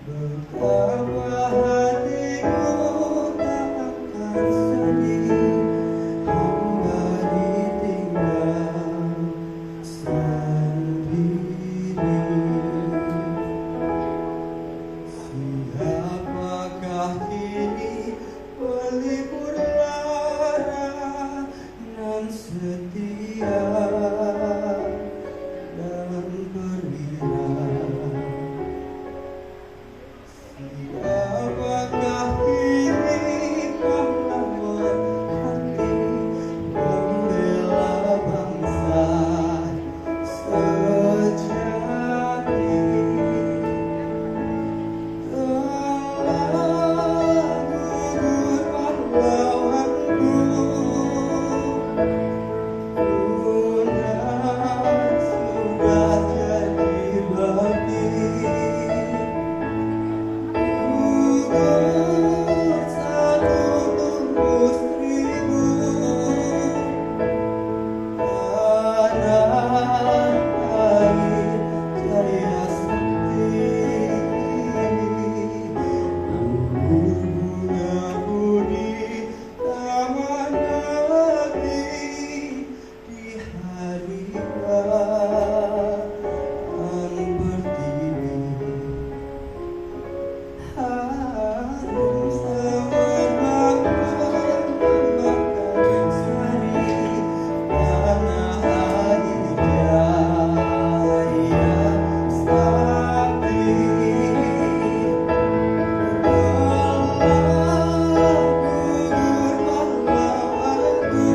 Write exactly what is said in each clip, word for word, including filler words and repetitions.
Betapa hatiku tak akan sedih, hamba ditinggal sendiri. Siapakah kini pelipur lara nan setia dan perwira? Siapakah kini pahlawan hati pembela bangsa sejati? Telah gugur pahlawanku, tunai sudah jadi bagi. Gugur satu, tembus seribu. Tanah air Jaya Sakti, gugur bunga budi Taman Negeri di hari Pertiwi. Harum semerbak memakan sari tanah air Jaya Sakti. Telah gugur pahlawanku,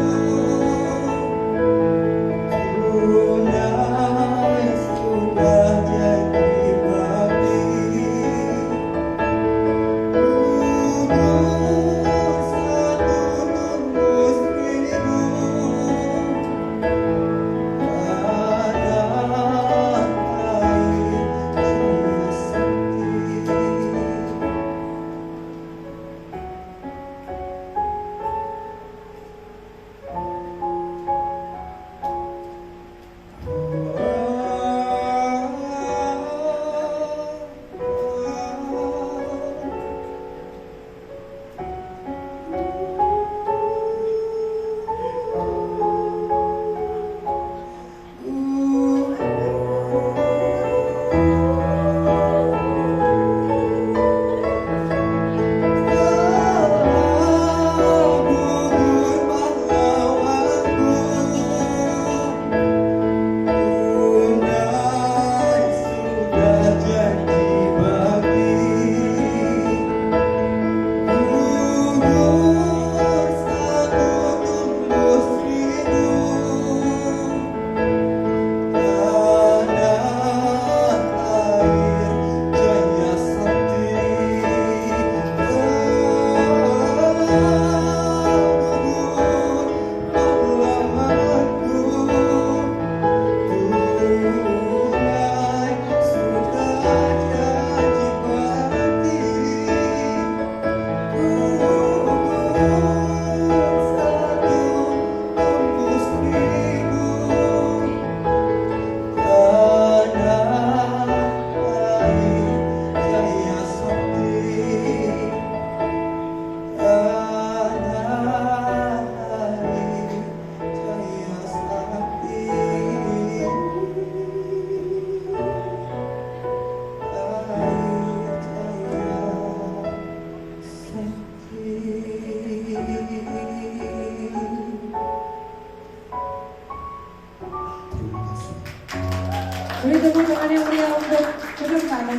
tunai sudah jadi bagi. Gugur satu, tembus seribu. Tanah air Jaya Sakti. Terima kasih. Beri tepuk tangan yang meriah untuk peserta.